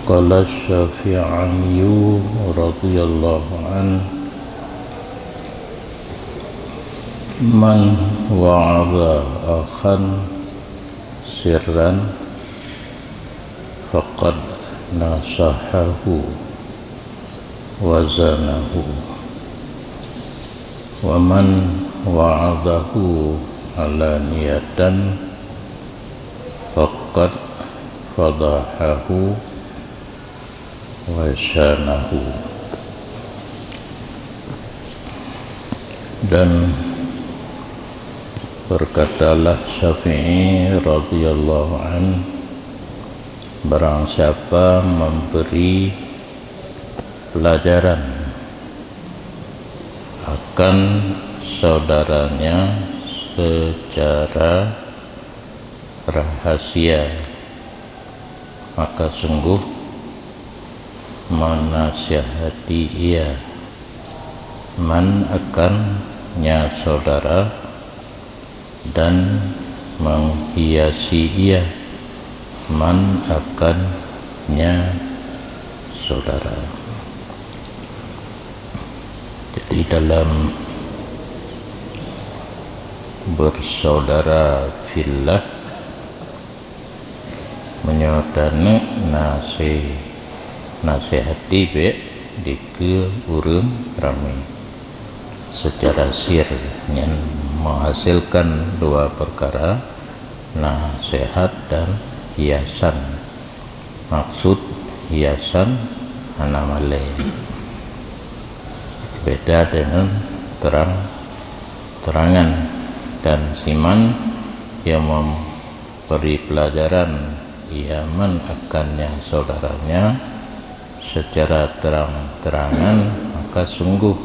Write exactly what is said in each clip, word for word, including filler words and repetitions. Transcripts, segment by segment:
Qala Syafi'i radhiyallahu anhu, "Man wa'adha akhan sirran faqad nasahahu wa zanahu, wa man wa'adhahu alaniyatan faqad fadahahu wa syanahu." Dan berkatalah Syafi'i radhiyallahu anhu, "Barang siapa memberi pelajaran akan saudaranya secara rahasia, maka sungguh menasihati ia, man akannya saudara, dan menghiasi ia, man akannya saudara." Jadi, dalam bersaudara fillah, meunyoe taneuk nase-, nasihati bék dikeue ureuëng ramé. Secara sir, nyan menghasilkan dua perkara, nasihat dan hiasan. Maksud hiasan hana malée, beda dengan terang-terangan. Dan siman yang memberi pelajaran ia man akannya saudaranya secara terang-terangan, maka sungguh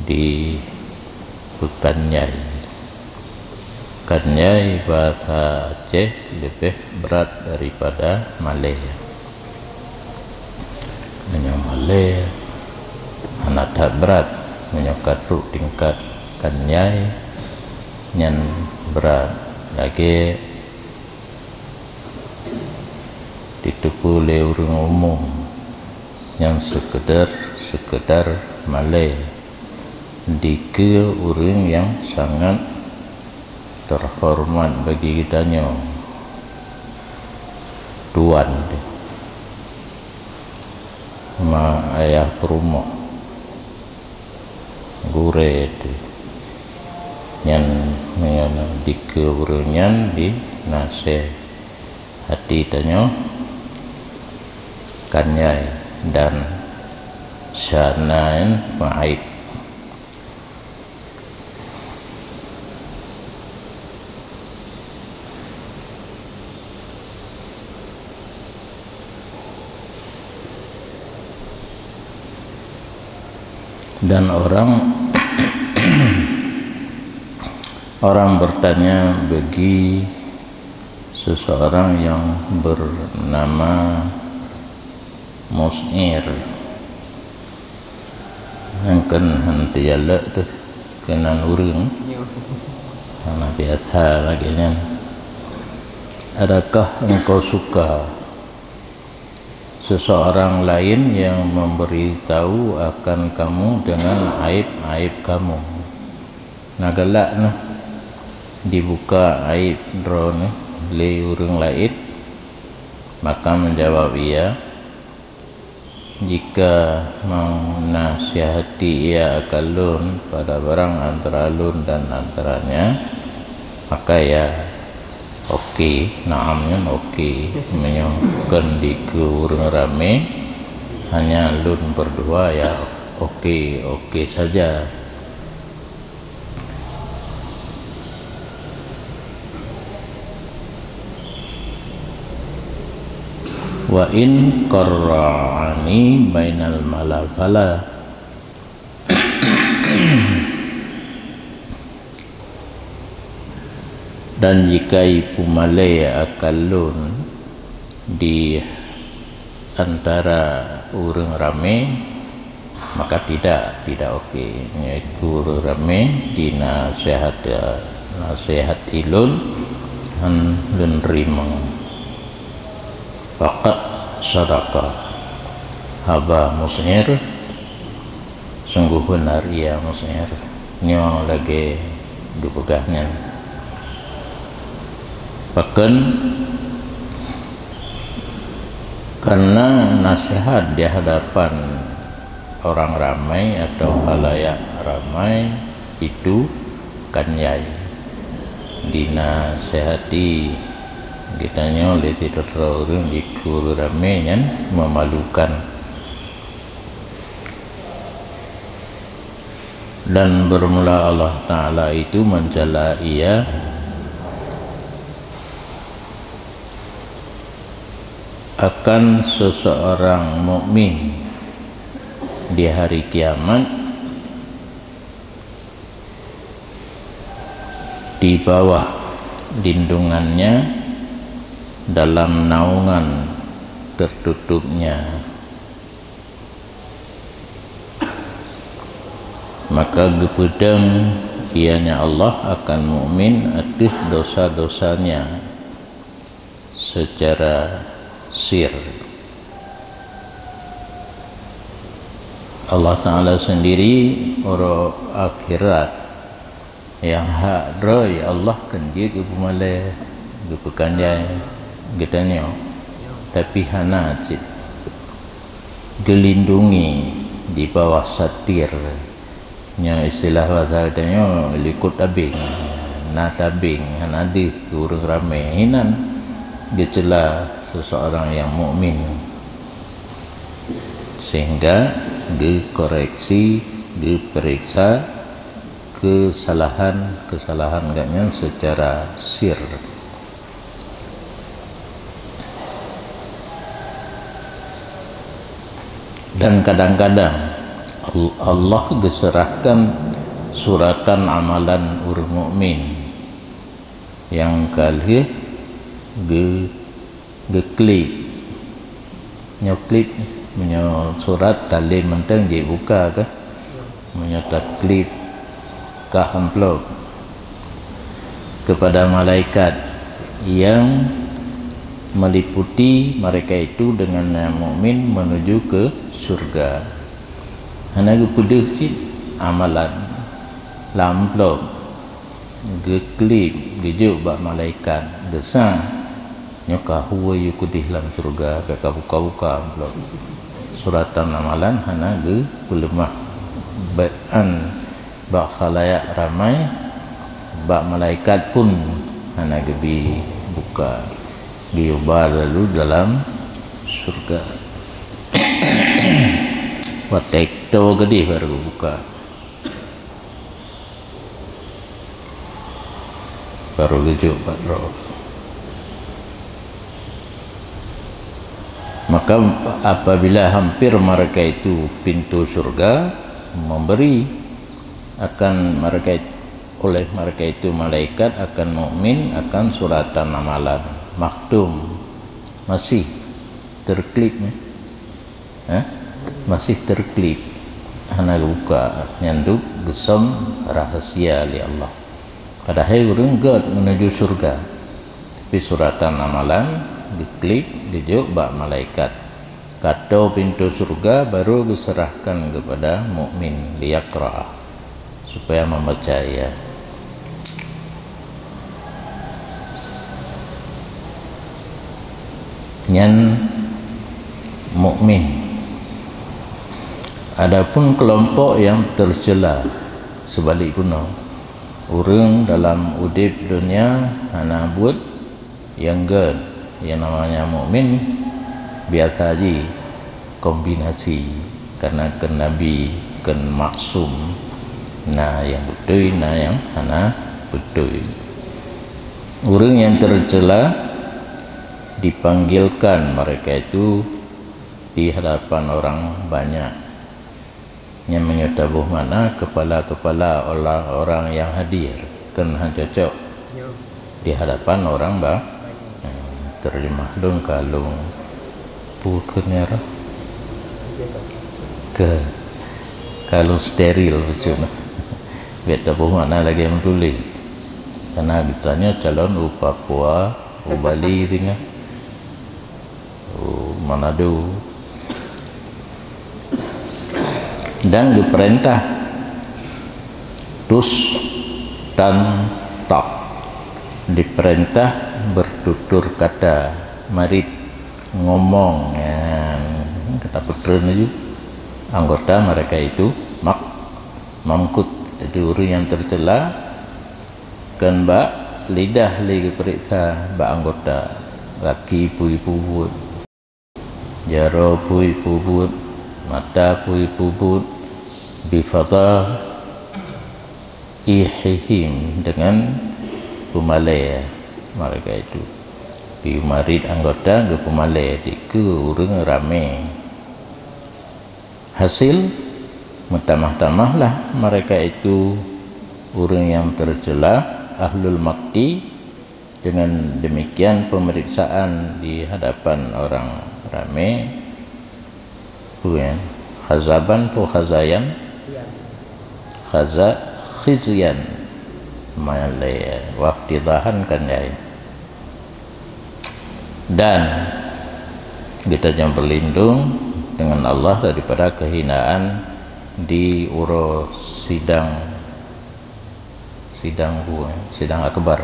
dipeukanyai. Kanyai bahasa Aceh lebih berat daripada malée. Meunyoe malée hana that berat, meunyoe ka trok tingkat kanyai, nyan berat. Lagée diteupeu lé ureuëng umum nyang seukeudar-seukeudar malée dikeue ureuëng nyang sangat teuhoreumat bagi geutanyoe, tuan teuh, ma ayah peurumoh, gurée teuh. Nyan meunyoe dikeue ureuëng nyan dinasehati tanyoe, kanyai dan syanain ma'aib. Dan orang, orang bertanya bagi seseorang yang bernama Mus'ir. Nyang keunan han teujalak teuh keunan ureuëng. Hana biasa lagée nyan. Adakah engkau suka seseorang lain yang memberitahu akan kamu dengan aib-aib kamu? Na galak neuh dibuka aib droeneuh lé ureuëng laén? Maka menjawab ia, "Jika menasihati ia akan lôn pada barang antara lôn dan antaranya, maka ya oke, naam nyan oke. Meunyoe kon dikeue ureuëng ramé, hanya lôn berdua, ya oke, oke saja." "Wa in qarra'ani bainal mala fala." Dan jika ipeumalée akan lôn di antara ureuëng ramé, maka tidak, tidak oke. Nyoe ureuëng ramé dinasihati, nasihati lôn, han lôn rimong. Faqad Sadaqah haba mus'ir, sungguh beunar ia mus'ir. Nyoe lagée geupeugah nyan. Pakon? Karena nasihat di hadapan orang ramai atau khalayak ramai itu kan jai. Dinasihati geutanyoe lé sidroe-droe ureuëng di kuru ramé nyan memalukan. Dan bermula Allah Ta'ala itu mencela ia akan seseorang mukmin di hari kiamat di bawah lindungannya dalam naungan tertutupnya. Maka geupeudong ianya Allah akan mukmin ateueh dosa-dosanya secara sir. Allah Ta'ala sendiri uroe akhirat nyang hak droe Allah kan jeuet geupeumalée, geupeukanjai geutanyoe, tapi hana cit geulindungi di bawah satir. Nyoe istilah bahasa geutanyoe likot tabeng. Na tabeng, hana deuh keu ureuëng ramé, hinan geucela seseorang yang mukmin, sehingga geukoreksi, geuperiksa kesalahan-kesalahan gobnyan secara sir. Dan kadang-kadang Al-, Allah geuseurahkan suratan amalan ureuëng mukmin nyang ka lheueh geu-, geuklip. Nyoe klip, meunyoe surat talem mantong jibuka kah? Meunyoe taklip kah amplop kepada malaikat yang meliputi mereka itu dengan yang mukmin menuju ke surga. Hana geupeudeuh cit amalan lam amplop, geuklip, geujok bak malaikat, geusa. Nyoe ka hue yue keudeh lam syeuruga, ka kabuka-buka amplop. Suratan amalan hana geupeuleumah. Bak an, bak khalayak ramai, bak malaikat pun hana geubi buka. Geuyue ba lalu dalam syeuruga. Watée toe keudeh baru geubuka. Baru geujok bak droe. Maka apabila hampir mereka itu pintu syeuruga memberi akan mereka, oleh mereka itu malaikat akan mukmin akan suratan amalan makhtum, masih terklip, eh? Eh? Masih terklip, hana geubuka, nyan dub geusöm rahasia lé Allah. Padahai ureuëng gét menuju syeuruga, tapi suratan amalan geuklip geujok bak malaikat. Ka toe pintoe syeuruga baru geuseurahkan keupada mukmin, liyaqra, supaya membaca ia. Nyan mukmin. Adapun kelompok yang tercela, seubalik bunoe, ureuëng dalam udeb donya hana buet nyang gét, nyang namanya mukmin, biasa jih kombinasi, karena kheun Nabi kheun maksum, na nyang beutôi, na nyang hana beutôi. Ureuëng nyang tercela dipanggilkan mereka itu di hadapan orang banyak. Nyan meunyoe taboh makna kepala-kepala orang-orang nyang hadir, kheun han cocok di hadapan orang ba-, eh, terjemah lôn ka lôn pu kheun nyan roh. Ke, ka lôn steril bacut. Bèk taboh makna lagèe meutuléh. Karena geutanyoe calon u Papua, u Bali tinggai. Oh, Manado. Dan geupeurintah tus tan tak, diperintah bertutur kata, marit ngomong, ya, kata peutreun laju anggota mereka itu mak-, mamkut, jadi ureuëng nyang teucela, kon bak lidah lé geupeuriksa, bak anggota, gaki pui peubuet, jaroe pui peubuet, mata pui peubuet, bifadhaihim, dengan peumalée mereka itu. Peumarit anggota geupeumalée dikeue ureuëng ramé. Hasil, meutamah-tamahlah mereka itu ureuëng nyang teucela, ahlul makti, dengan demikian pemeriksaan di hadapan orang ramé. Peue, khazaban peue khazayan? Khaza-, khizyan. Malée, waftidahan kan jai. Dan geutanyoe berlindung dengan Allah daripada kehinaan di uroe sidang, sidang bu-, sidang akbar,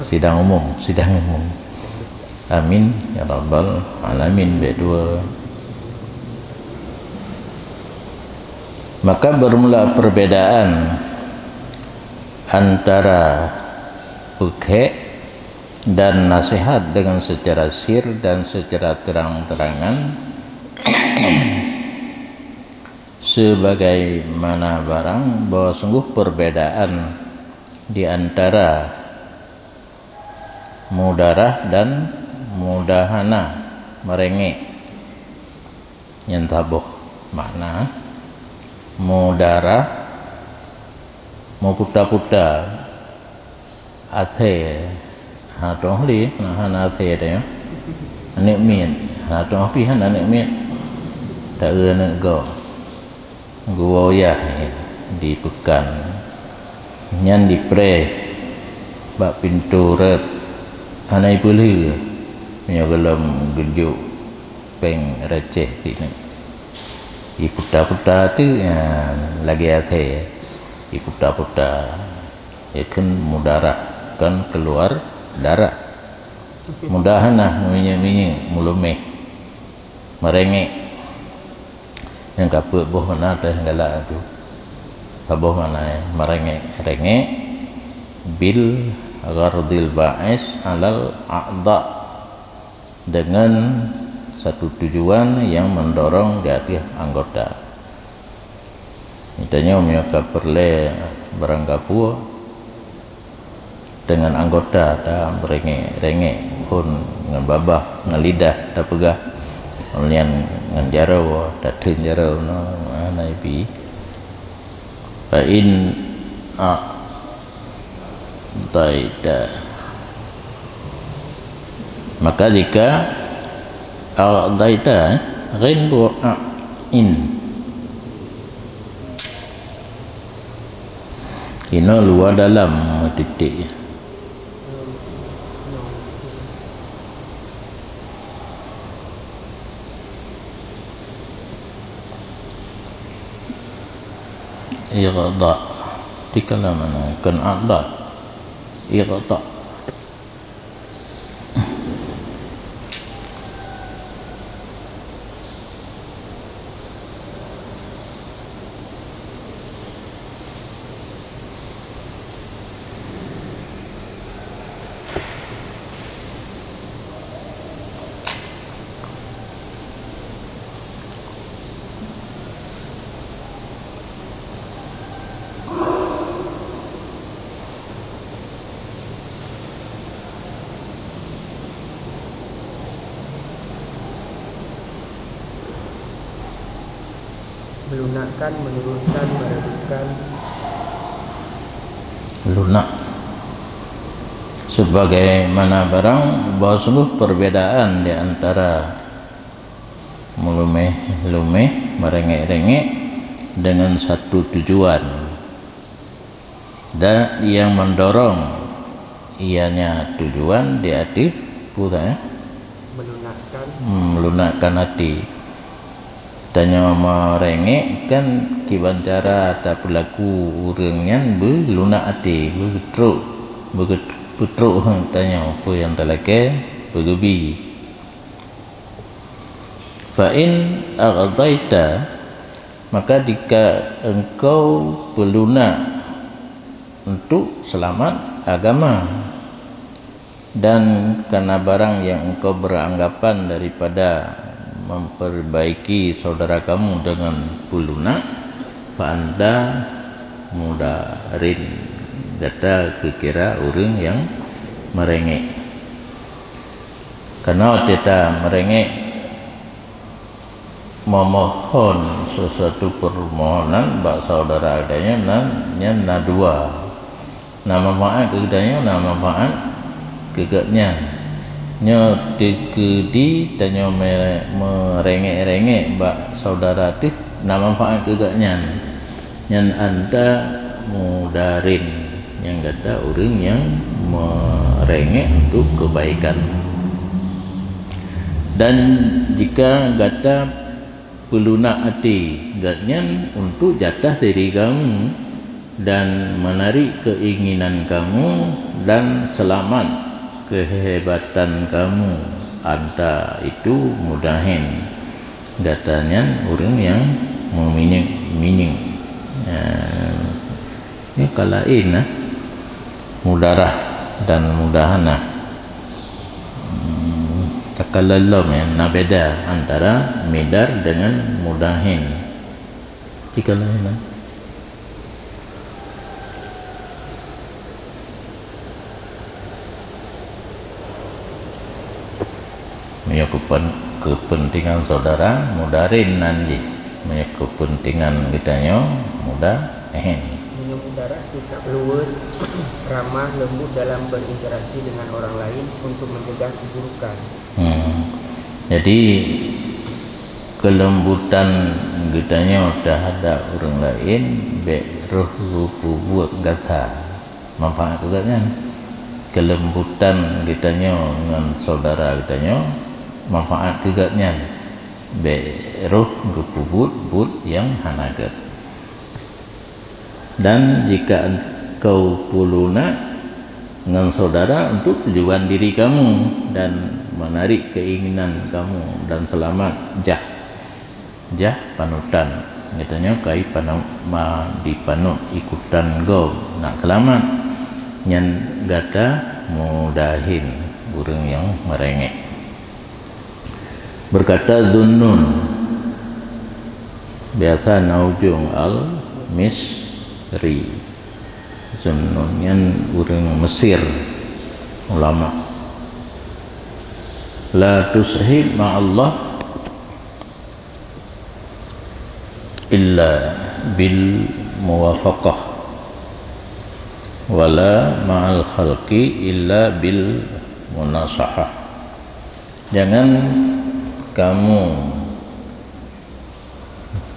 sidang umum, sidang umum. Amin ya rabbal alamin. Bek dua. Maka bermula perbedaan antara peukhek dan nasihat dengan secara sir dan secara terang-terangan, sebagaimana barang bahwa sungguh perbedaan di antara mudarah dan mudahanah, merengek. Nyan saboh makna mudarah, muputa-puta asée, ha, toh lé, na hana asée teuh, aneuk miet, ha, toh pih hana aneuk miet, ta-eu aneuk gob. Geuwoe yah di peukan nyan, dipreh bak pintoe rot, hana ipeulheueh, meunyoe gohlom geujok péng receh sineuk. Iputa-puta teuk, nyan lagée asée, iputa-puta, yakheun mudarah, kon keuluar darah. Mudahanah, meuminyéuk-minyéuk, meuleumeh, meurengek. Nyang ka peuet boh makna teuh galak tu. Saboh makna, meurengek-rengek bil ghardil ba'is alal a'dha, dengan satu tujuan yang mendorong di ateueh anggota. Tanyoe meunyoe ka peureulée barang gapeue deungon anggota, ta meurengek-rengek phon ngon babah, ngon lidah tapeugah, nyan ngon jaroe, tateun jaroe, na, na ibi. Fa in a taita. Maka jika a'taita, eh, ghain bu a in. Inoe luwa dalam meutitik. Iqta. Tikala mana? Kon a'ta. Iqta. Melunakkan, menurunkan, meredupkan. Lunak. Sebagaimana barang bahwa sungguh perbedaan di antara meulumeh-lumeh, meurengek-rengek dengan satu tujuan. Dan yang mendorong ianya tujuan di ateueh peue, eh? Melunakkan. Hmm, melunakkan até. Tanyoe meurengek kan kiban cara tapeulaku ureuëng nyan beulunak até, beutrok, beutrok tanyoe peue nyang talakée, beugeubi. Fa in aghdaita, maka jika engkau peulunak untuk seulamat agama, dan kana barang nyang engkau beuranggapan daripada memperbaiki saudara kamu dengan peulunak, fa anta mudarin, gata geukira ureuëng nyang meurengek. Kana watée ta meurengek, memohon sesuatu permohonan bak saudara geutanyoe, nan nyan na dua. Na manfaat keu geutanyoe, na manfaat keu gobnyan. Nyoe teukeudi tanyoe mere-, meurengek-rengek bak saudara teuh na manfaat keu gobnyan. Nyan anta mudarin, nyang gata ureuëng nyang meurengek untuk kebaikan. Dan jika gata peulunak até gobnyan untuk jatah diri kamu dan menarik keinginan kamu dan seulamat kehebatan kamu, anta itu mudahin, gata nyan ureuëng nyang meuminyéuk-minyéuk. Nyan, nyoe ka laén, nah, mudarah dan mudahanah. Hmm, takalon lom, ya, na beda antara midar dengan mudahin. Tiga lain, nah. Meunyoe keupen-, keupeuntengan saudara, mudarin nan jih. Meunyoe keupeuntengan geutanyoe, mudahin. Meunyoe mudarah sikap luwes, ramah, lembut dalam berinteraksi dengan orang lain untuk mencegah keburukan. Hmm. Jadi, keulembutan geutanyoe teuhadap ureuëng laén bék roh geupeubuet gata manfaat keu gobnyan. Keulembutan geutanyoe ngon saudara geutanyoe manfaat keu gobnyan, bék roh geupeubuet buet nyang hana gét. Dan jika engkau peulunak ngon saudara untuk tujuan diri kamu dan menarik keinginan kamu dan seulamat, jah. Jah panutan. Geutanyoe kai panu-, ma-, dipanut ikutan gob nak seulamat. Nyan gata mudahin ureuëng nyang meurengek. Beukata Zunnun, biasa na ujong Al-Misri. Zunnun nyan ureuëng Mesir, ulama. La tushib ma'allah illa bil muwafaqah, wala ma'al khalqi illa bil munasahah. Jangan kamu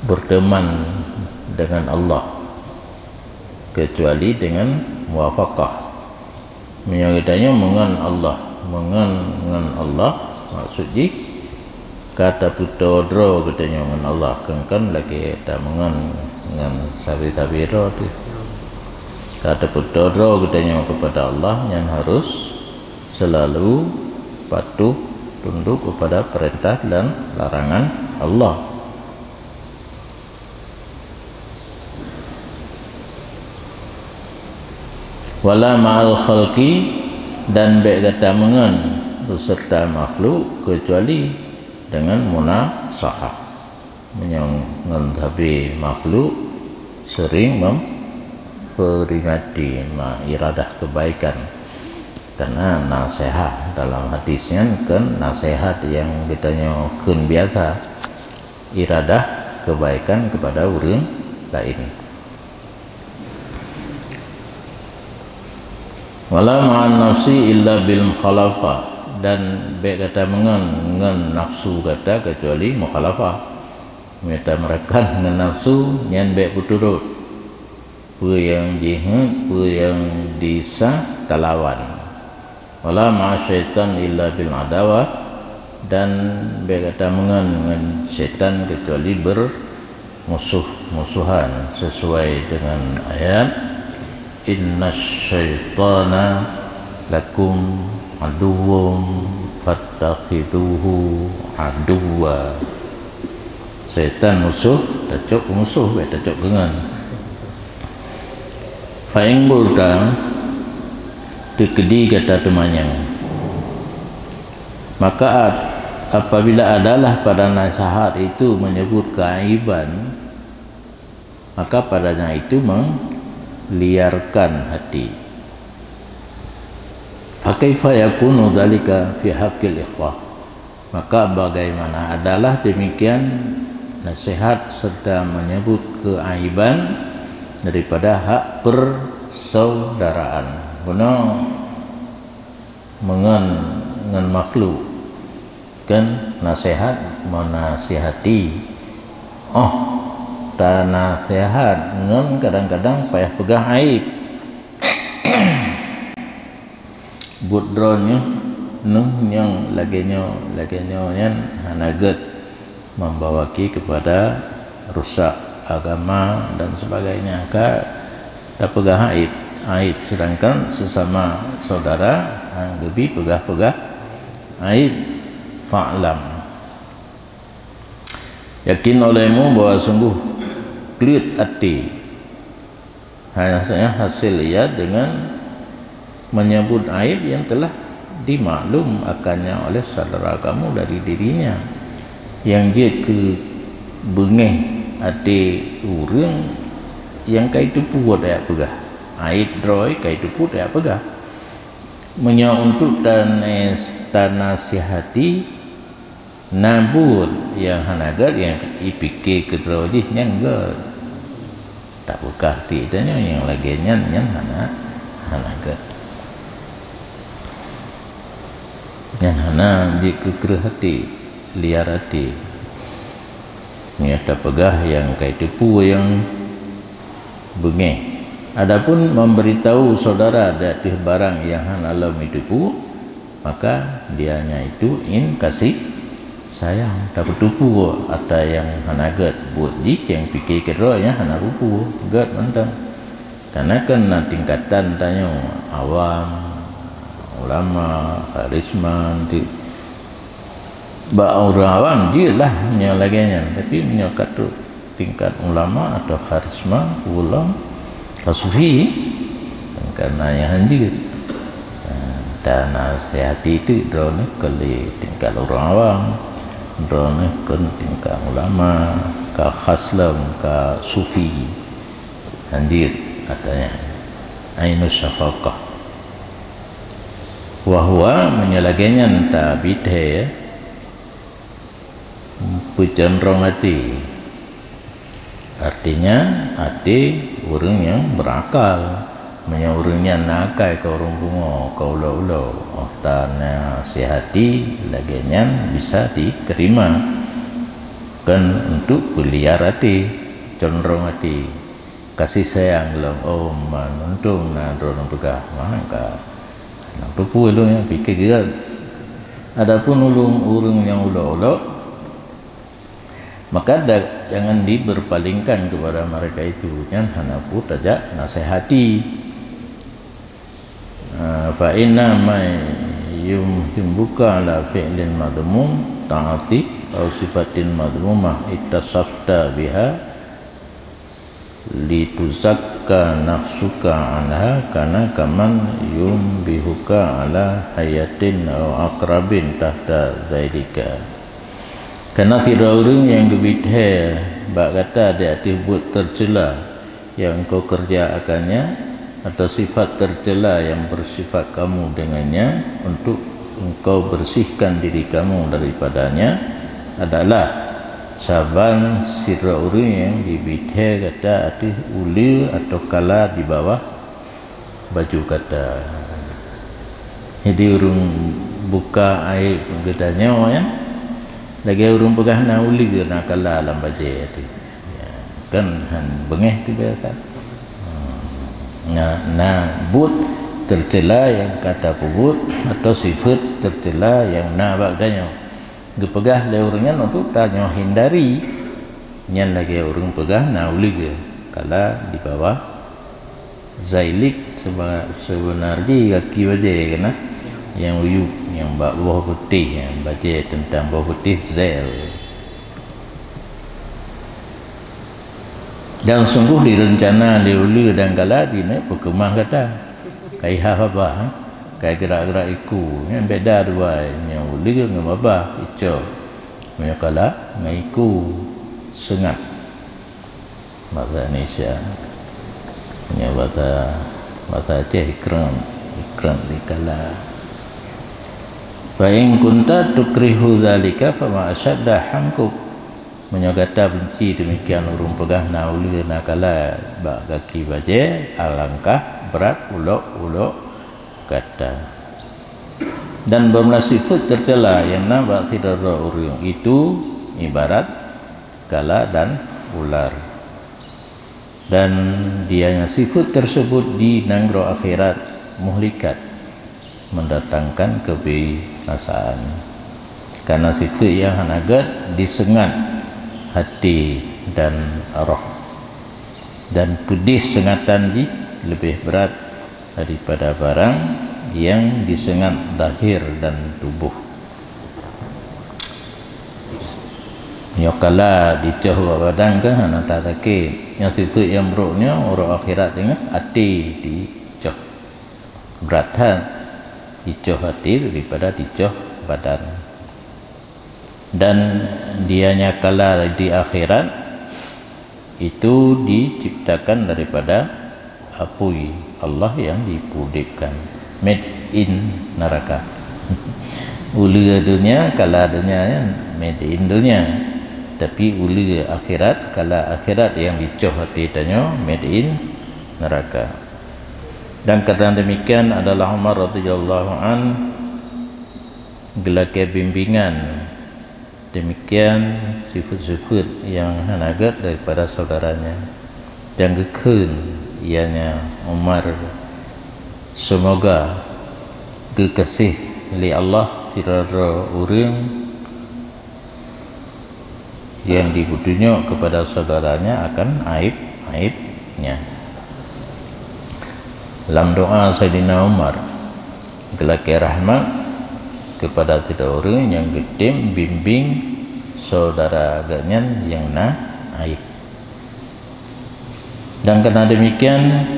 berteman dengan Allah kecuali dengan muwafaqah. Meunyoe geutanyoe meungon Allah, meungon ngon Allah, maksud jih ka tapeutoe droe geutanyoe ngon Allah, kon-kon lagée tameungon ngon sabe-sabe droe teuh. Ka tapeutoe droe geutanyoe keupada Allah, nyan harôh seulalu patuh tunduk keupada peurintah dan larangan Allah. Wala ma'al khalqi, dan bék gata meungon beuseurta makhluk keucuali deungon munasahah. Meunyoe ngon sabe makhluk sering memperingati ma-, iradah kebaikan. Karena nasihah dalam hadis nyan kan nasihah nyang geutanyoe kheun biasa, iradah kebaikan kepada ureuëng laén. Wala ma'an nafsi illa bil mukhalafah, dan bék gata meungon ngon nafsu gata kecuali mukhalafah. Meunyoe ta meurakan ngon nafsu, nyan bék peuturot. Peue nyang jeuhet, peue nyang desya talawan. Wala ma'a syaitan illa bil adawah, Dan bék gata meungon ngon syaitan kecuali bermusuh-musuhan, sesuai dengan ayat, "Inna syaitana lakum aduwwum fattakhidhuhu aduwwa." Syaitan musuh, tacok keu musuh, bék tacok keu ngon. Fa in qulta, teukeudi gata teumanyong, maka ap-, apabila adalah pada nasihat itu menyebut keaiban, maka padanya itu meliarkan hati. Fa kaifa yakunu dzalika fi haqqil ikhwah? Maka bagaimana adalah demikian nasihat serta menyebut keaiban daripada hak persaudaraan? Bunoe meungon ngon makhluk, kan nasihat menasihati. Oh, tanasihat ngon kadang-kadang payah peugah aib. Buet droeneuh, neuh nyang lagée nyoe, lagée nyoe nyan hana gét, membawaki kepada rusak agama dan sebagainya. Ka tapeugah aib, aib, sedangkan sesama saudara, ha, geubi peugah-peugah aib. Fa'lam, yakin olehmu bahwa sungguh kleuet até, hanya hasil ia dengan menyebut aib yang telah dimaklum akannya oleh saudara kamu dari dirinya. Nyang jeuet keu beungéh até ureuëng nyang ka jiteupeue tajak peugah. Aib droe ka jiteupeue tajak peugah. Meunyoe untuk tanes-, tanasihati, na buet nyang hana gét nyang jipike keudroe jih nyan gét. Tapeugah até tanyoe nyang lagée nyan, nyan hana, hana gét. Nyan hana jikeukreuh até, liar até. Meunyoe tapeugah nyang ka jiteupeue nyang beungéh. Adapun memberitahu saudara di ateueh barang nyang hana lom jiteupeue, maka dianya itu in kasih sayang, tapeuteupeue ata nyang hana gét buet jih nyang pike keudroe nyan hana peue-peue, gét mantong. Karena kan na tingkatan tanyoe, awam, ulama, kharisma, nanti bak ureuëng awam jeuet lah nyang lagée nyan, tapi meunyoe ka trok tingkat ulama atau kharisma, ulama, ka sufi, kan na nyang hanjeuet. Tanasihati teuk droeneuh keu lé tingkat ureuëng awam, droeneuh keu tingkat ulama, ka khas lom, ka sufi. Hanjeuet, katanya, ainus syafaqah. Wa huwa, meunyoe lagée nyan tabithée, peucondrong até. Artinya, até ureuëng nyang berakal. Meunyoe ureuëng nyan na akai keu ureuëng pungo, keu ulo-ulo, oh tanasihati, lagée nyan bisa diterima. Kan untuk peuliar até, condrong até. Kasih sayang lom, oh, man, untông na droeneuh peugah, maka na peue-peue lôn nyang pike geuh. Adapun ulôn ureuëng nyang ulok-ulok, maka da-, jangan diberpalingkan kepada mereka itu, nyan hana peue tajak nasihati. Ah, fa inna ma yuhibbuka ala fi'lin madhmum ta'ati au sifatin madhmumah ittasafta biha lituzakka nafsuka anha kana kaman yumbihuka ala hayatin au aqrabin tahta zailika. Karena sidroe ureuëng nyang geubithée bak gata di ateueh buet teucela nyang engkau kerja akannya, atau sifat tercela yang bersifat kamu dengannya, untuk engkau bersihkan diri kamu daripadanya, adalah saban sidroe ureuëng nyang jibithée gata ateueh uleue atau kala di bawah baju gata. Jadi, ureuëng buka aib geutanyoe, ya, lagée ureuëng peugah na uleue, na kala lam bajée teuh. Ya, kan han beungéh teuh biasa. Hmm. Na, na buet teucela nyang ka tapeubuet atau sifat teucela nyang na bak tanyoe. Geupeugah lé ureuëng nyan untuk tanyoe hindari. Nyan lagée ureuëng peugah na uleue, kala di bawah zailik seba-, sebenar jih gaki bajée keunan nyang uyueb nyang bak boh putéh, nyang bajée teuntang boh putéh zel. Dan sunggoh direuncana lé uleue dan kala dineuk peukeumah gata. Kai hah babah, kai geurak-geurak iku, nyan beda dua, nyang uleue ngon babah, ico. Meunyoe kala ngon iku, seungat. Bahasa Indonesia. Meunyoe bahasa, bahasa Aceh, ikram, ikram di kala. Fa in kunta tukrihu dzalika fama asyadda hamkuk. Meunyoe gata benci demikian ureuëng peugah na uleue na kala bak gaki bajée, alangkah brat ulok-ulok gata. Dan beumeulah sifeuet teucela nyang na bak sidroe ureuëng itu ibarat kala dan ular. Dan dianya sifeuet tersebut di nanggroe akhirat muhlikat, mendatangkan kebinasaan. Karena sifeuet nyang hana gét diseungat hati dan roh. Dan peudeh seungatan jih leubeh brat daripada barang nyang diseungat zahir dan tuboh. Nyoe kala dicoh bak badan keuh hana that sakét. Nyang sifeuet nyang brok nyoe uroe akhirat teungoh até dicoh. Brat that dicoh até daripada dicoh badan. Dan dianya kala di akhirat itu diciptakan daripada apui Allah yang dipeudebkan. Made in neraka. Uleue donya, kala donya nyan made in donya. Tapi uleue akhirat, kala akhirat yang dicoh até tanyoe made in neraka. Dan karena demikian adalah Umar radhiyallahu an geulakée bimbingan demikian sifeuet-sifeuet nyang hana gét daripada saudaranya, dan geukheun ianya Umar, seumoga geukeuseh lé Allah sidroe-droe ureuëng nyang dipeutunyok keupada saudaranya akan aib-aibnya. Lam doa Saidina Umar, geulakée rahmat keupada sidroe ureuëng nyang geutem bimbing saudara geuhnyan nyang na aib. Dan karena demikian,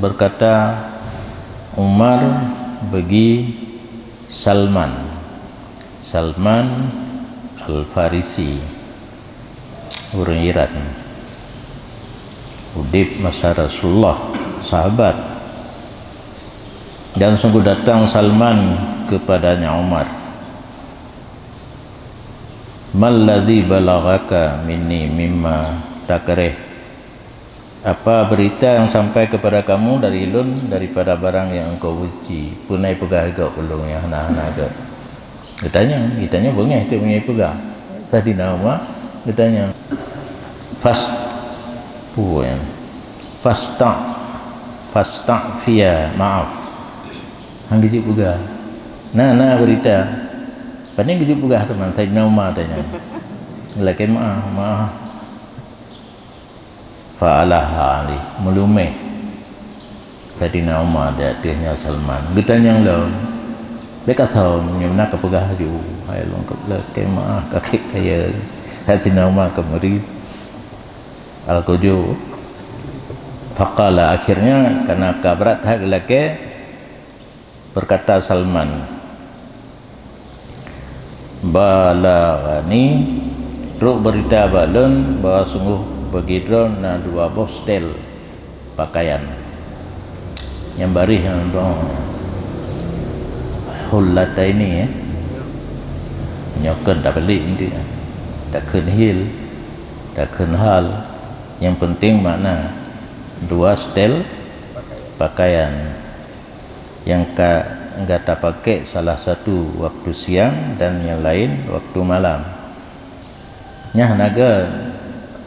berkata Umar bagi Salman, Salman Al-Farisi, ureuëng Iran, udeb masa Rasulullah, sahabat. Dan sungguh datang Salman kepadanya Umar, "Malladzi balaghaka minni mimma takrih?" Apa berita yang sampai kepada kamu dari lôn daripada barang yang engkau benci? Peue na ipeugah gob ulôn nyang hana-hana gob? Geutanyong, geutanyong beungéh teuk meunyoe ipeugah. Saidina Umar geutanyong, fas-, peue nyan? Fasta-, fasta'fiya, maaf. Han geujeuet peugah. Na, na berita. Pane geujeuet peugah teuma, Saidina Umar tanyong. Lakée meu'ah, meu'ah. Fa'alaha Ali, meulumeh Saidina Umar di ateueh nyoe Salman. Geutanyong lom, bék asoe meunyoe na kapeugah laju, hai lôn lakée meu'ah, kakek kaya. Saidina Umar ka meuri alkojo. Faqala, akhirnya karena ka brat that geulakée, berkata Salman, "Balaghani, trok beurita bak lôn bahwa sunggoh bagi droe na dua boh seutèl pakaian." Nyang baréh nyang dong hullataini, ya. Nyoe kheun tabalik nanti. Takheun hil, takheun hal. Yang penting makna dua seutèl pakaian. Nyang ka gata pakék salah satu waktu siang dan nyang laén waktu malam. Nyan hana gét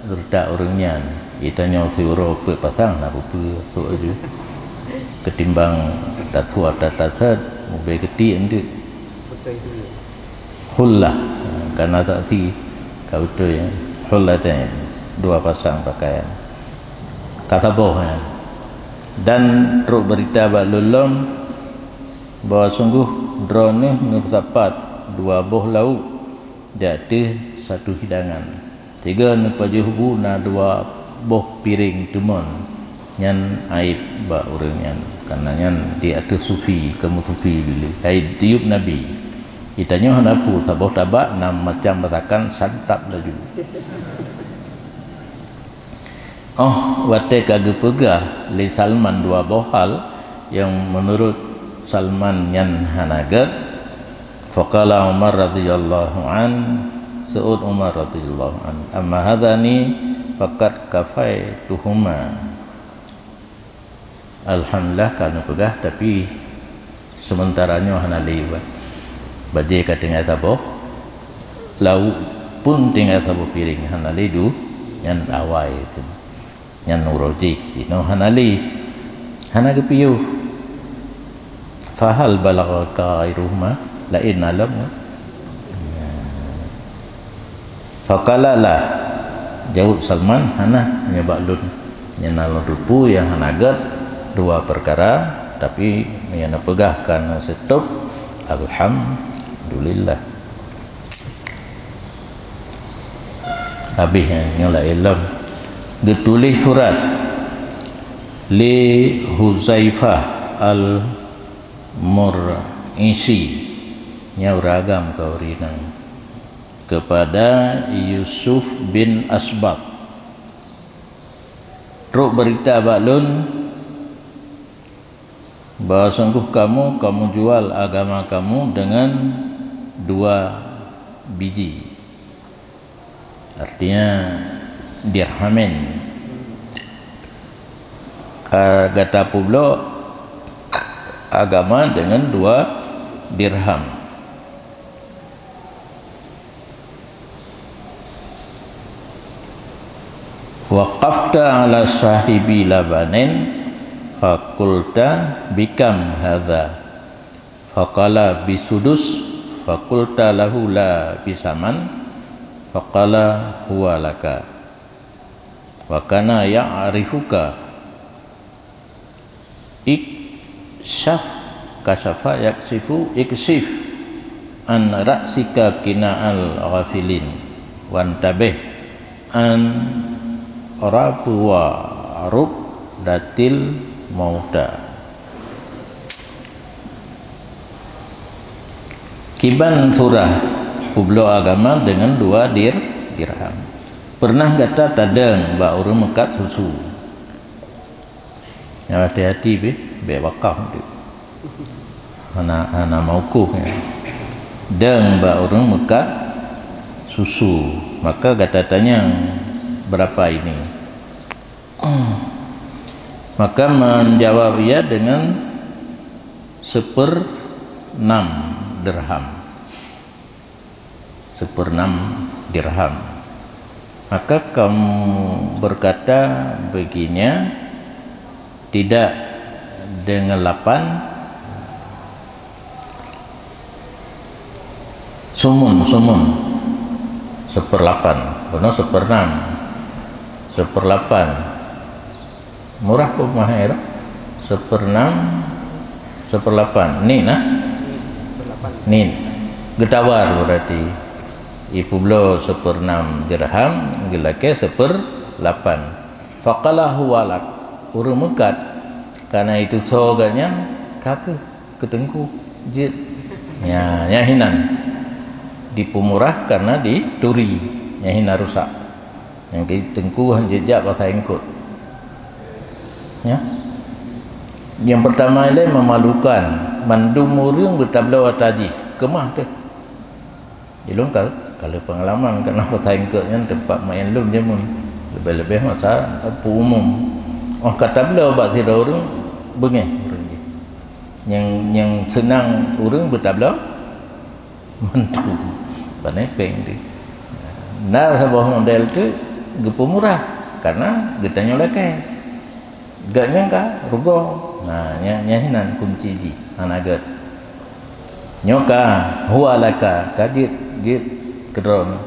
reutak ureuëng nyan. Geutanyoe siuroe peuet pasang hana peue-peue, sôk laju. Keutimbang tasôk ata tasat, mubée geuti eunteuk. Hullah. Kana ta'ti, ka beutôi, ya. Hullatain, dua pasang pakaian. Ka saboh, ya. Dan trok beurita bak lôn lom bahwa sungguh droeneuh neusapat dua boh lauek di ateueh satu hidangan. Tiga neupajoh bu na dua boh piréng teumon, nyan aéb bak ureuëng nyan, karena nyan di ateueh sufi, kamoe sufi dulu. Hai tiup Nabi. Geutanyoe hana peue, saboh tabak na macam masakan, santap laju. Oh, watée ka geupeugah lé Salman dua boh hal nyang meunurot Salman nyan hana gét, faqala Umar radhiyallahu an, seuôt Umar radhiyallahu an, "Amma hadzani faqad kafaituhuma." Alhamdulillah ka neupeugah, tapi seumeuntara nyoe hana lé, bah. Bajée ka tinggai saboh, lauek pun tinggai saboh piréng, hana lé du, nyan awai tu. Nyan uroe jih, inoe hana lé, hana geupiôh. Fahal balagha ghairuhuma, laén na lom? Faqala la, jaweueb Salman, hana, nibak lôn. Nyan na lôn teupeue nyang hana gét dua peukara, tapi nyang neupeugah ka na seutôt, alhamdulillah. Habéh nyan, nyoe laén lom. Geutuléh surat lé Huzaifah Al-Mur'isi, nyoe ureuëng agam kawörinang, kepada Yusuf bin Asbat. Trok beurita bak lôn, bahwa sungguh kamu, kamu jual agama kamu dengan dua biji. Artinya, dirhamin. Ka gata peubloe agama dengan dua dirham. Waqafta ala sahibi labanin, faqulta, "Bikam hadza?" Faqala, "Bisudus." Faqulta lahu, "La, bisaman." Faqala, "Huwa laka." Wa kana ya'rifuka. Iksyaf, kasyafa yaksyifu, iksyif an ra'sika kina'al ghafilin, wantabih an rabwa rubdatil mauta. Kiban surah peubloe agama deungon dua dir-, dirham. Peureunah gata tadong bak ureuëng meukat susu? Nyan hati-hati beh, bék wakaf tu. Hana, hana mauquf nyan. Dong bak ureuëng meukat susu, maka gata tanyong, "Berapa ini?" Maka menjawab ia dengan seperenam dirham. Seperenam dirham. Maka kaum berkata, "Begini, tidak dengan lapan?" Sumun, sumun. Seperlapan. Bunoe seperenam. Seperlapan. Murah pun mahal. Seperenam, seperlapan. Ni nah. Ni. Geutawar berarti. Ipeubloe seperenam dirham, geulakée seperlapan. Faqala huwa lak. Ureuëng meukat, kana itu soe gobnyan, ka keuh. Keu teungku jeuet. Nya, nyan hinan. Dipeumurah karena dituri. Nyan hinan rusak. Nyang keu teungku han jeuet jak pasai eungkot. Nya. Nyang peurtama ilée memalukan. Mandum ureuëng beutabloe ata jih. Keumah teuh. Di lôn ka, ka lheueh peungalaman, karena pasai eungkot nyan teumpat maén lôn jameun. Leubeh-leubeh masa peue umum. Óh ka tabloe bak sidroe ureuëng, beungéh ureuëng jih. Nyang, nyang seunang ureuëng beutabloe mandum. Pané péng teuh. Na saboh model teuh geupeumurah karena geutanyoe lakée. Gét nyan ka rugoe. Nah, nyan, nyan hinan kunci jih. Hana gét. Nyoe ka, huwa laka, ka jeuet, jeuet, keudroe nyoe.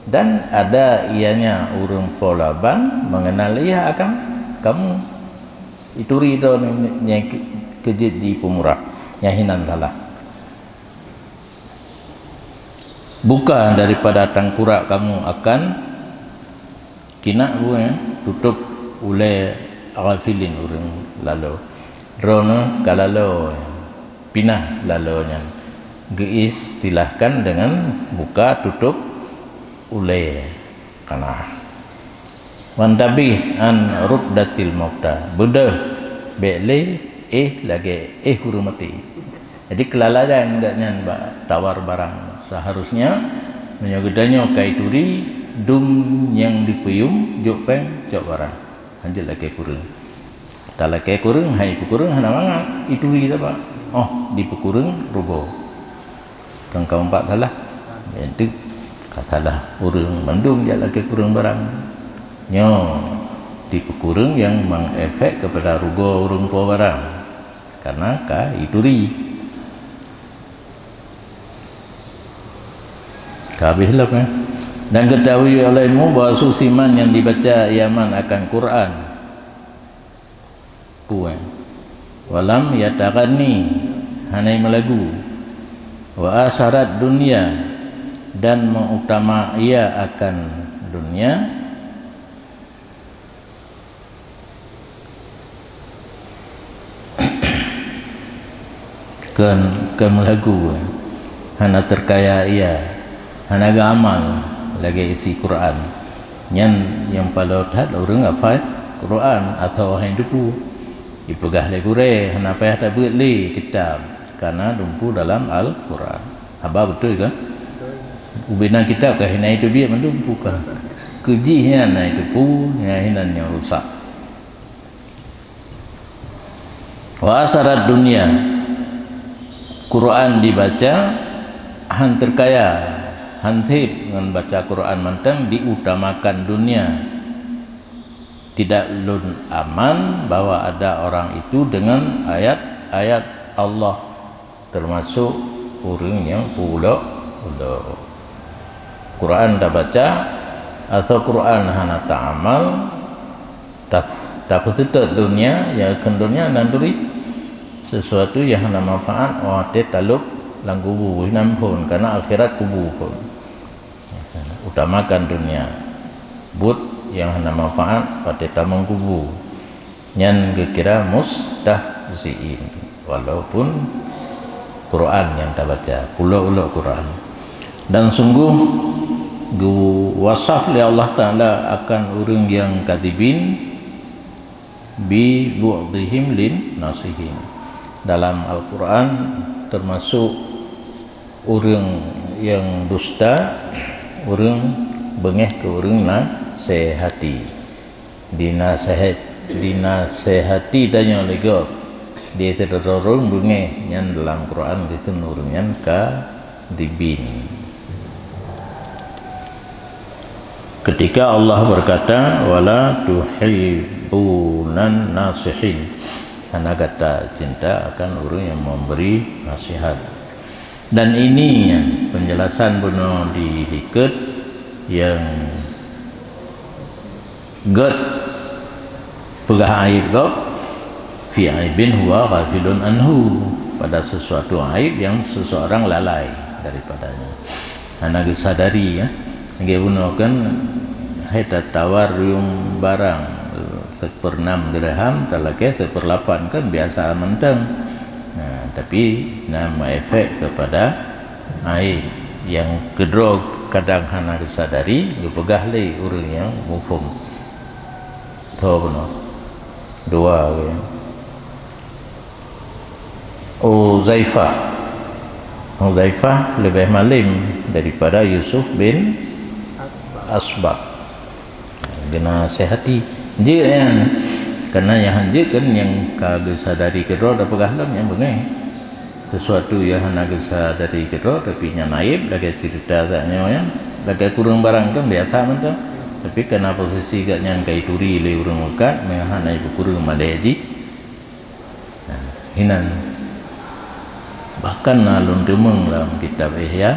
Dan ada ianya ureuëng po laban mengenal ia akan kamu. Ituri droe nyoe nyang keujeuet di peumurah, nyang hinan salah. Buka daripada tangkurak kamu akan kinak buet tutup ulée ghafilin ureuëng lalo. Droeneueh ka lalo, pinah lalo nyan geuistilahkan dengan buka tutup ulée kana. Wantabih an ruddatil mauta, beudôh bék lé éh lagée éh ureuëng maté. Jadi kelalaian geuh nyan bak tawar barang. Seharusnya meunyoe geutanyoe kai turi dum nyang dipeuyum jok péng cok barang. Hanjeuet lakée kureueng. Talakée kureueng hai peukureueng hana mangat ituri taba. Oh dipeukureueng rugoe. Kang kaum pat salah. Enteuk ka salah ureuëng mandum jak lakée kureueng barang. Nyoe dipeukureueng nyang mengefek kepada rugoe ureuëng po barang. Karena ka ituri. Ka habéh lom ya. Dan ketahui olehmu bahwa susiman yang dibaca iaman akan Quran. Puan. Walam yataghani, hana meulagu. Wa asarat dunia, dan mengutama ia akan dunia. Kön, kön meulagu, hana teukaya ia, hana geuamal lagée isi Quran. Nyan nyang paloe that ureuëng hafai Quran atawa hai teupeu. Ipeugah lé gurée hana payah tabeuet lé kitab, karena dumpu dalam Al-Quran. Haba beutôi kan? Ubena kitab ka hina itu biet mandum puka. Keujih nyan na itu pu, nyan hinan nyang rusak. Wa asarat dunia. Quran dibaca han terkaya, han theb ngon baca Quran mantong diutamakan dunia. Tidak lôn aman bahwa ada orang itu dengan ayat-ayat Allah, termasuk ureuëng nyang peuulok-ulok. Quran tabaca, atau Quran hana taamal, ta-, tapeuseutôt dunia, ya kheun dunia nan turi sesuatu yang hana manfaat, watée talop lam kubu, hinan phon, karena akhirat kubu phon. Utamakan dunia. Buet nyang hana manfaat watée tamong kubu. Nyan geukira mustahziin, walaupun Quran nyang tabaca, peuulok-ulok Quran. Dan sungguh geuwasaf lé Allah Taala akan ureuëng nyang kadzibin, bi bu'dihim lin nasihin. Dalam Al-Quran termasuk ureuëng nyang dusta, ureuëng beungéh keu ureuëng nasehati. Dinasehat, dinasehati tanyoe lé gob. Di sidroe ureuëng beungéh nyan dalam Quran geukheun ureuëng nyan kadzibin. Ketika Allah berkata, "Wala tuhibbunan nasihin." Hana gata cinta akan ureuëng yang memberi nasihat. Dan ini yang penjelasan bunoe di likot yang gét peugah aib gob, fi aibin huwa ghafilun anhu, pada sesuatu aib yang seseorang lalai daripadanya. Hana geusadari, ya. Lagée bunoe kan hai tatawar riueng barang seperenam dirham, talakée seperlapan kan biasa mantong. Nah, tapi na mengefek kepada aib yang keudroe kadang hana geusadari, geupeugah lé ureuëng nyang muphom. Tho bunoe. Dua ureuëng. Uzaifah. Uzaifah leubeh malem daripada Yusuf bin Asbak. Geunasehati. Jeuet nyan. Karena nyang han jeuet kan nyang ka geusadari keudroe tapeugah lom nyang beungéh. Sesuatu nyang hana geusadari keudroe, tapi nyan aib, lagée ceurita that nyoe nyan. Lagée kureueng barang kan biasa mantong. Tapi karena posisi gobnyan ka ituri lé ureuëng meukat, meuhan ai beukureueng madé jih. Nah, hinan. Bahkan na lôn teumeung lam kitab Ihya,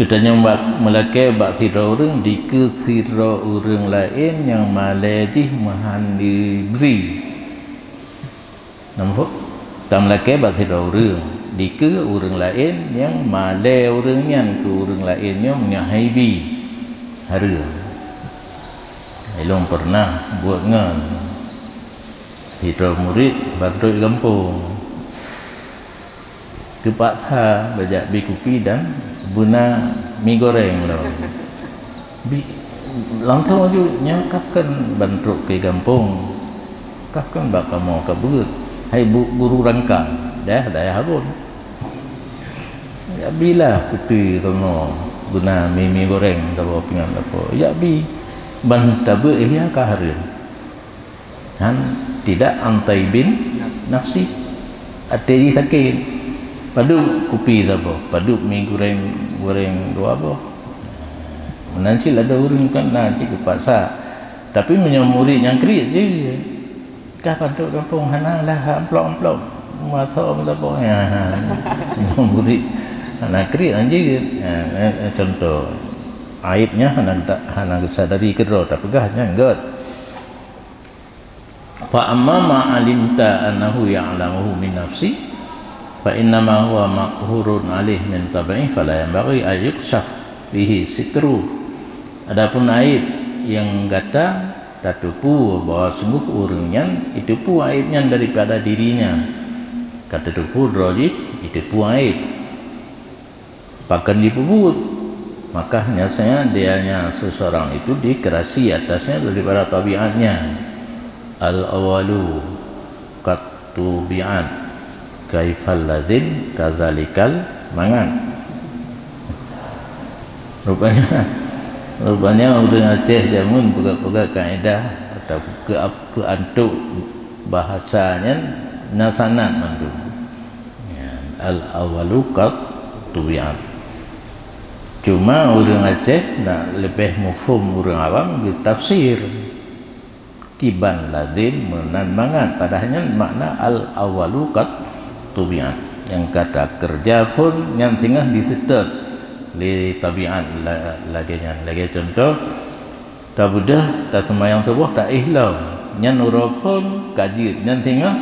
Geutanyong bak meulakée bak sidroe ureuëng dikeue sidroe ureuëng laén nyang malée jih meuhan jibri. Nampak? Tameulakée bak sidroe ureuëng dikeue ureuëng laén nyang malée ureuëng nyan keu ureuëng laén nyoe meunyoe haibi hareuem. Ilong pernah buet ngon sidroe murit bandum gampông. Geupaksa bajak bi kupi dan beuna mi goreng lom. Bi, langsung aju nyoe kah kan ban trok keu gampông, kah kan bak kamoe ka beuet. Hai bu guru rangkang, dah dayah abon. Ya bilah kupi kamoe beuna mi, mi goreng, taboh pingan apa. Ya bi ban tabeuet ihya ka hareuem. Han tidak an taibin nafsi. Até jih sakét. Padub kupi saboh, padub mi goreng, goreng dua boh. Meunan cit ladôm ureuëng kan na cit geupaksa. Tapi meunyoe murit nyang kriet jih, kah padub gampông hana lah amplop-amplop. Masa saboh ya. Meunyoe murit hana kriet anjir. Ha, contoh. Aib nyan hana, hana geusadari keudroe tapeugah nyan gét. Fa amma ma alimta annahu ya'lamuhu min nafsi, fa innama huwa maqhurun alaih min tab'i, fala yanbaghi an yuksyaf fihi sitru. Adapun aib nyang gata tateupeue bahwa sungguh ureuëng nyan iteupeue aib nyan daripada dirinya, ka tateupeue droe jih iteupeue aib. Pakon jipeubuet? Maka hanya saja dianya seseorang itu dikerasi atasnya daripada tabiatnya. Al-awalu kat tubiat, kaifal lazim kadzalikal mangat. Rupanya, rupanya ureuëng Aceh jameun peugah-peugah kaedah atau keu, keu antuk bahasa nyan na sanad mandum. Ya, al-awalu kat tubiat. Cuma ureuëng Aceh nak leubeh mufhum ureuëng awam geutafsir. Kiban lazim meunan mangat, padahai nyan makna al-awalu kat tubiat. Nyang ka takeureuja phon nyan singoh diseutôt lé tabiat la-, lagée nyan. Lagée cuntoh, tabeudôh taseumayang suboh taéh lom. Nyan uroe phon ka jeuet nyan singoh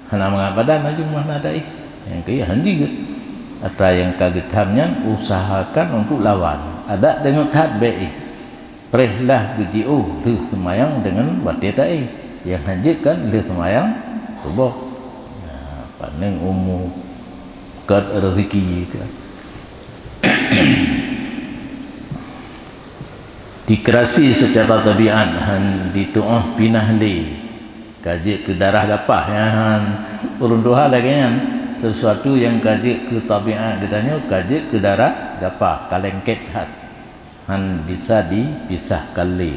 hana mangat badan laju meuhana taéh. Nyang keu han jeuet. Atra nyang ka geutham nyan usahakan untuk lawan. Adak deungon that bék éh. Preh lah beujiôh lheueh seumayang deungon watée taéh. Nyang han jeuet kan lheueh seumayang suboh. Nah, panéng umu kat rezeki kan. Dikerasi secara tabiat han dituoh pinah lé. Ka jeuet keu darah gapah, ya, han. Ureuëng tuha lagée nyan, sesuatu nyang ka jeuet keu tabiat geutanyoe ka jeuet keu darah gapah, ka lengket that. Han bisa dipisahkan lé.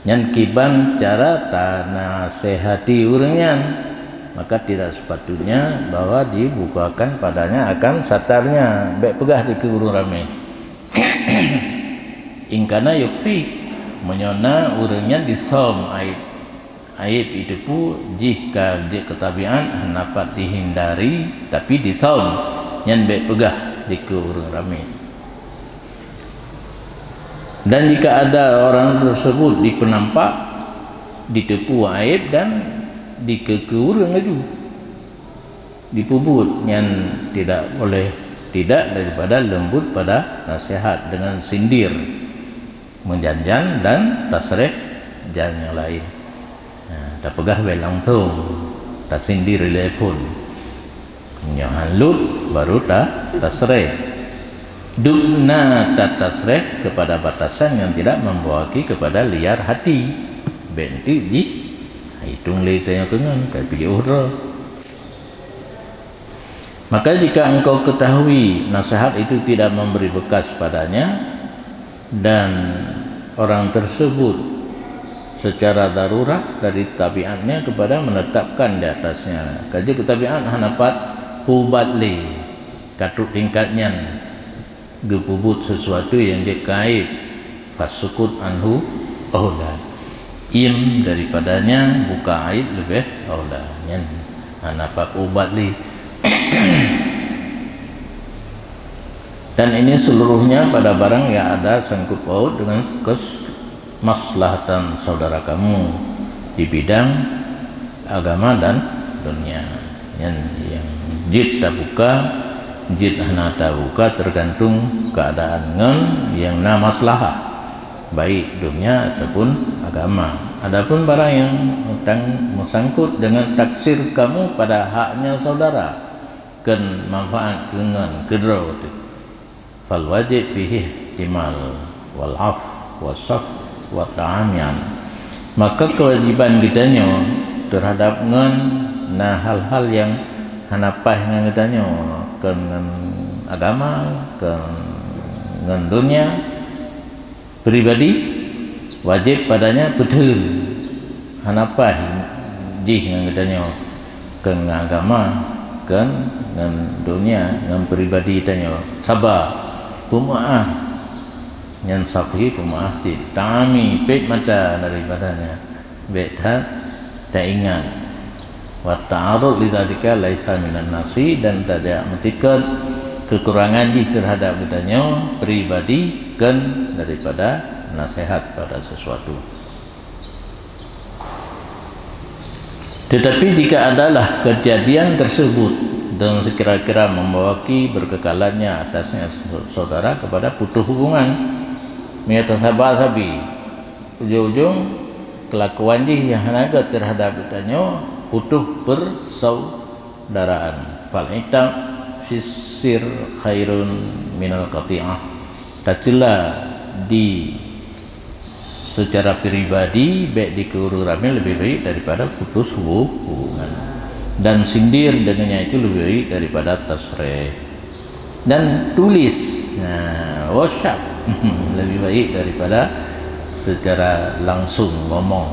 Nyan kiban cara tanasehati ureuëng nyan, maka tidak sepatutnya bahwa dibukakan padanya akan satarnya. Bék peugah dikeue ureuëng ramé. In kana yukhfi, meunyoe na ureuëng nyan disöm aib. Aib iteupeue jih ka jeuet keu tabiat, hana pat dihindari, tapi disöm, nyan bék peugah dikeue ureuëng ramé. Dan jika ada orang tersebut dipeunampak, diteupeue aib dan dikeue-keue ureuëng laju dipeubuet, nyan tidak boleh tidak daripada leumbut pada nasihat dengan sindir, meujan-jan dan tasréh jan nyang laén. Nah, tapeugah bék langsong, tasindir ilée phon. Nyoe han lôt baru ta-, tasréh. Dubna tatasréh kepada batasan yang tidak membawa kepada liar hati. Bék enteuk jih, itong lé tanyoe keu ngon, ka piôh droe. Maka jika engkau ketahui nasihat itu tidak memberi bekas padanya, dan orang tersebut secara darurat dari tabiatnya kepada menetapkan di atasnya. Ka jeuet keu tabiat hana pat peuubat lé, ka trok tingkat nyan geupeubuet sesuatu nyang jeuet keu aib, fasukut anhu aula. Iem daripadanya buka aib leubeh aula. Nyan hana pat peuubat lé. Dan ini seluruhnya pada barang yang ada sangkut paut dengan kes-, maslahatan saudara kamu di bidang agama dan dunia. Nyan nyang jeuet tabuka, jeuet hana tabuka, tergantung keadaan ngon nyang na maslahah, baik dunia ataupun agama. Adapun barang yang tang-, meusangkut dengan taksir kamu pada haknya saudara, keu manfaat, keu ngon, keu droe teuh, fal wajib fihi ihtimal wal af wa saf wa ta'amian. Maka kewajiban geutanyoe terhadap ngon na hal-hal nyang hana paih ngon geutanyoe, keu ngon agama, keu ngon dunia, pribadi, wajib padanya peutheun, hana paih jih ngon geutanyoe, keu ngon agama, keu ngon dunia, ngon pribadi tanyoe. Saba, peumeu'ah, nyan safi peumeu'ah cit. Ta'ami, pet mata daripadanya. Bèk that taingat. Wa ta'arud lidzalika laisa minan nasi, dan tajak meutikot kekurangan jih terhadap geutanyoe pribadi kon daripada nasihat pada sesuatu. Tetapi jika adalah kejadian tersebut dan sekira-kira membawaki berkekalannya atasnya saudara kepada putus hubungan, miyata saba sabi, ujong-ujong kelakuan jih nyang hana gét terhadap geutanyoe putoh persaudaraan. Fal itab fis sir khairun minal qati'ah. Tacela di secara pribadi, baik di keureueng ramé, lebih baik daripada putus hu-, hubungan. Dan sindir dengannya itu lebih baik daripada tasrih. Dan tulis, nah, WhatsApp lebih baik daripada secara langsung ngomong.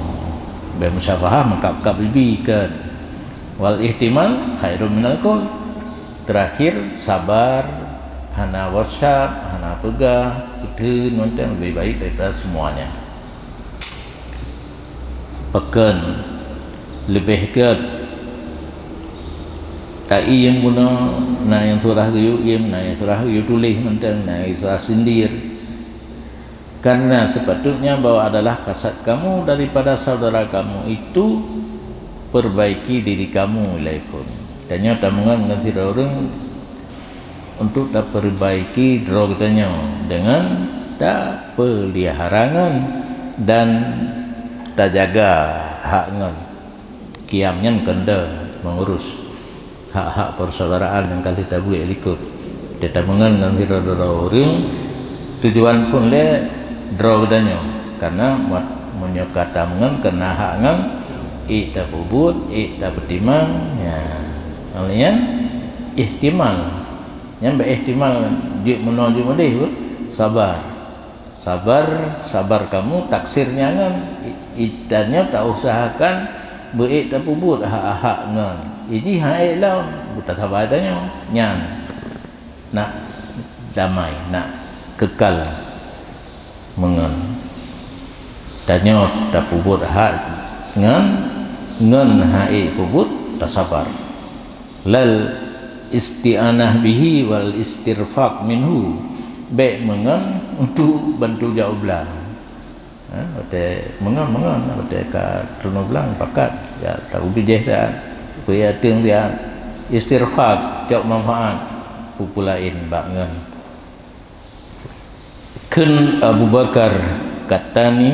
Bèk musyafahah, meukab-kab bibi kan. Wal ihtimal khairun minal qaul. Terakhir, sabar, hana WhatsApp, hana peugah, peutheun mantong lebih baik daripada semuanya. Pakon leubeh gét taiem bunoe, na nyang surah geuyue iem, na nyang surah geuyue tuléh mantong, na nyang surah sindir. Karena sepatutnya bahwa adalah kasat kamu daripada saudara kamu itu, perbaiki diri kamu ilai phon. Tanyoe tameungon ngon sidroe ureueng untuk tapeurbaiki droe geutanyoe deungon tapeulihara ngon dan tajaga hak ngon. Kiam nyan keunde meungurus hak-hak persaudaraan nyang ka lheueh tabuet likot. Teutab meungon ngon sidroe-droe ureueng tujuan phon lé droe geutanyoe. Karena meunyoe ka tameungon keu na hak ngon, ék tapeubuet, ék tapeutimang, ya. Nyang laén ihtimal. Nyan bak ihtimal jeuet meunoe jeuet meudéh, sabar. Sabar, sabar kamu taksirnya ngon. I-, i-, tanyoe tausahakan beuék tapeubuet hak-hak ngon. Iji han ék lom, buta sabar tanyoe. Nyan nak damai, nak kekal meungon. Tanyoe tapeubuet hak ngon, ngon han ék peubuet tasabar. Lal isti'anah bihi wal istirfaq minhu. Bèk meungon untuk bantu jak u blang. Ha, watèe meungon-meungon, watèe ka teunoe blang pakat, ya, taubijéh dak, peue ateueng dak, istirfaq, cok manfaat, peue-peue laén bak ngon. Kheun Abu Bakar Katani,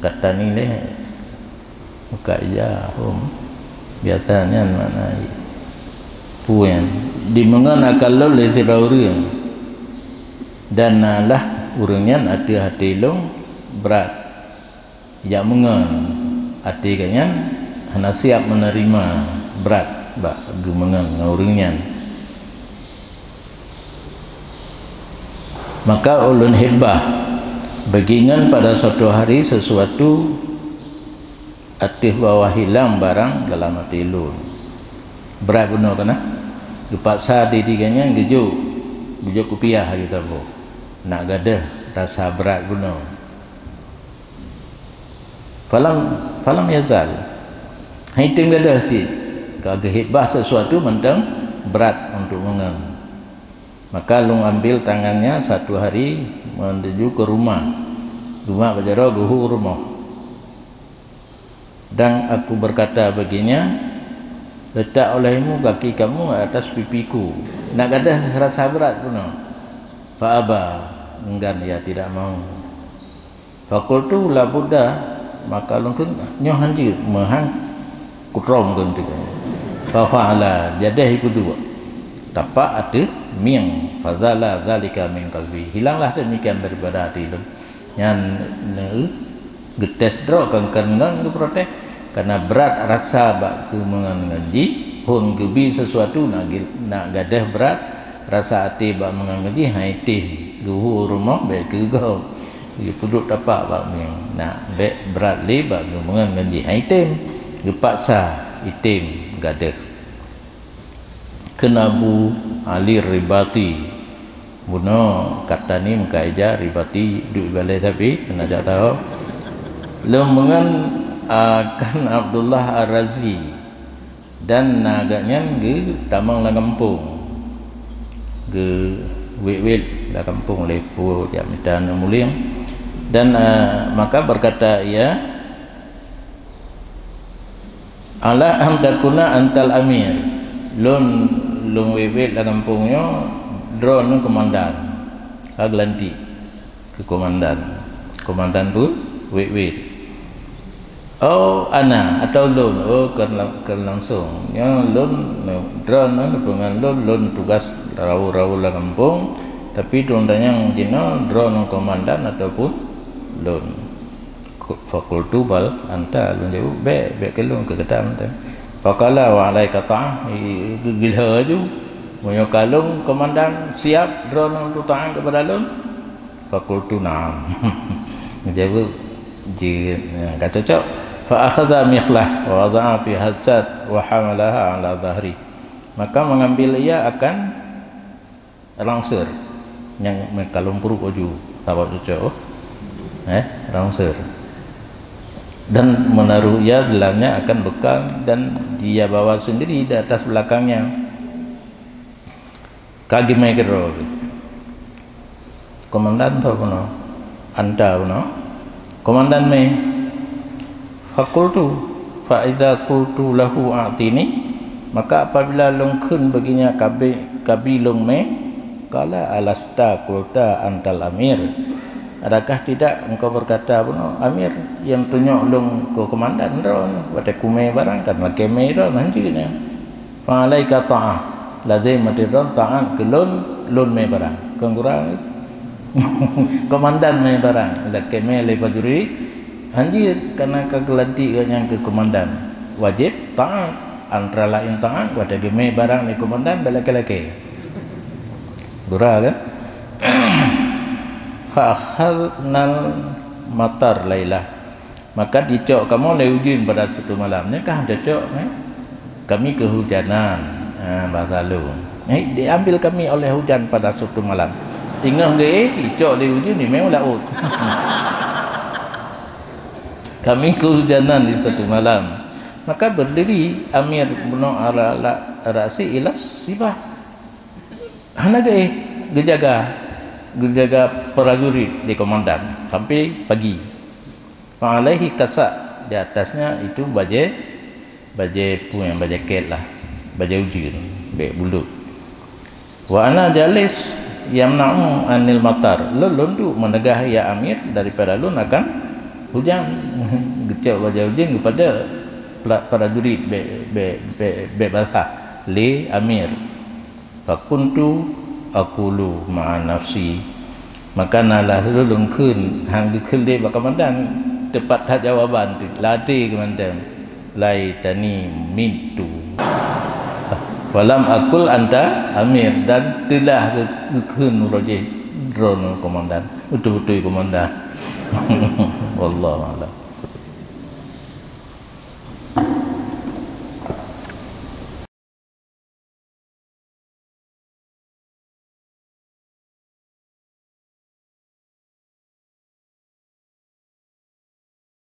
Katani lé, buka ija, hom. Biasa nyan makna peue nyan. Dimeungon akan lôn lé sidroe ureueng, dan na lah ureueng nyan ateueh até lôn brat. Jak meungon até geuh nyan hana siap meuneurima brat bak geumeungon ngon ureueng nyan. Maka ulôn hibah bagi ngon pada suatu hari sesuatu ateueh bawah hilang barang dalam até lôn. Brat bunoe kana, geupaksa diri geuh nyan geujok, geujok kupiah lagèe saboh. Nak gadôh rasa brat bunoe. Falam, falam yazal. Hai teuh gadôh cit. Ka geuhibah sesuatu mantong brat untuk meungon. Maka lôn ambil tangannya satu hari menuju ke rumah. Geumat bak jaroe geuhu rumoh. Dan aku berkata baginya, "Letak olehmu kaki kamu atas pipiku." Nak gadoh rasa brat bunoe. Fa aba, enggan, ia tidak mau. Fakultu la budda, maka lôn kheun, "Nyoe han jeuet, meuhan kutrom kheun teuka." Fa fa'ala, jadeh ipeuduek. Tapak ateueh mieng, fazala zalika min qalbi. Hilanglah demikian daripada hati lôn. Nyan neu geutés droe kan, kan ngon geuprotes. Karena brat rasa bak keumeungon ngon jih, phon geubi sesuatu nak gi-, nak gadoh brat rasa até bak meungon ngon jih, hai tém geuhu rumoh bèk keu gob. Geupeuduek tapak bak mieng, nak bèk brat lé bak geumeungon ngon jih, hai tém geupaksa itém gadoh. Kheun Abu Ali Ribati, bunoe kata ni meukaija Ribati duek balai sabe, hana jak tahu. Lôn meungon akan Abdullah Ar-Razi dan na gobnyan geutamong lam gampông, geuwét-wét lam gampông lé po jak mita aneuk mulieng. Dan, ah, maka berkata ia, "Ala an takuna antal amir." Lôn, lôn wét-wét lam gampông nyoe, droeneuh komandan. Ka geulantik keu komandan. Komandan bu wét-wét. "Oh, ana," atau lôn. Oh, kon lang-, kon langsong. Nyoe lôn, droeneuh neupeungon lôn, lôn tugas rawöh-rawöh lam gampông. Tapi teuntanyong jinoe droeneuh komandan ataupun lôn. Fakultu bal anta, lôn jaweueb, "Bèk, bèk keu lôn, keu gata mantong." Faqala wa alaika ta'ah, i-, i-, geugilhö laju. "Meunyoe ka lôn komandan, siap droeneuh taát keupada lôn?" Fakultu na'am. Geujaweueb, "Jeuet, ka cocok." Fa akhadha mikhlah wa wada'a fi hazzat wa hamalaha ala dhahri. Maka mengambil ia akan rangseur nyang meukalon pruet laju, sabab cocok, eh, rangseur. Dan menaruh ia dalamnya akan bekal dan dia bawa sendiri di atas belakangnya. Ka geumè keudroe. Komandan tho bunoe, anta bunoe. Komandan mè. Fakultu, fa idza qultu lahu a'tini, maka apabila lôn kheun baginya kabi, kabi lôn mè, qala alasta qulta antal amir, adakah tidak engkau berkata bunoe amir, nyang tunyok lôn keu komandan droeneuh, watèe kumè barang kan lakèe mè droeneuh hanjeuet nyan. Fa alaika ta'ah, lazim até droeneuh taát keu lôn, lôn mè barang. Kon gura, komandan mè barang, lakèe mè lé prajurit, hanjeuet, karena ka geulantik gobnyan keu komandan. Wajéb taát, antara laén taát, watèe geumè barang lé komandan, bèk lakèe-lakèe. Gura kan? Fa akhadnal matar lailah. Maka dicok kamoe lé ujeuen pada satu malam. Nyan kan cocok, eh? Kami kehujanan, ha, bahasa lôn. Eh, diambil kami oleh hujan pada satu malam. Teungoh geuéh, dicok lé ujeuen, jimè u laôt. Kami kehujanan di satu malam. Maka berdiri Amir bin Ala, Ala Ra'si ila sibah. Hana geuéh, geujaga, geujaga prajurit lé komandan sampai pagi. Fa alaihi kasa, di atasnya itu bajèe, bajèe peue nyan, bajèe kèt lah, bajèe ujeuen, bèk buleut. Wa ana jalis yamna'u anil matar, lôn, lôn duek meuneugah ya amir daripada lôn akan hujan. Geucok bajèe ujeuen geupada pra-, prajurit bèk, bèk, bèk, bèk basah lé amir. Fakuntu aqulu ma'a nafsi. Maka na lheuh lôn kheun, han geukheun lé bak komandan, teupat that jawaban teuh, ladé geuh mantong, "Laitani mittu. Walam aqul anta amir," dan teulah geu-, geukheun uroe jih droeneuh komandan, beutôi-beutôi komandan. Wallahu a'lam.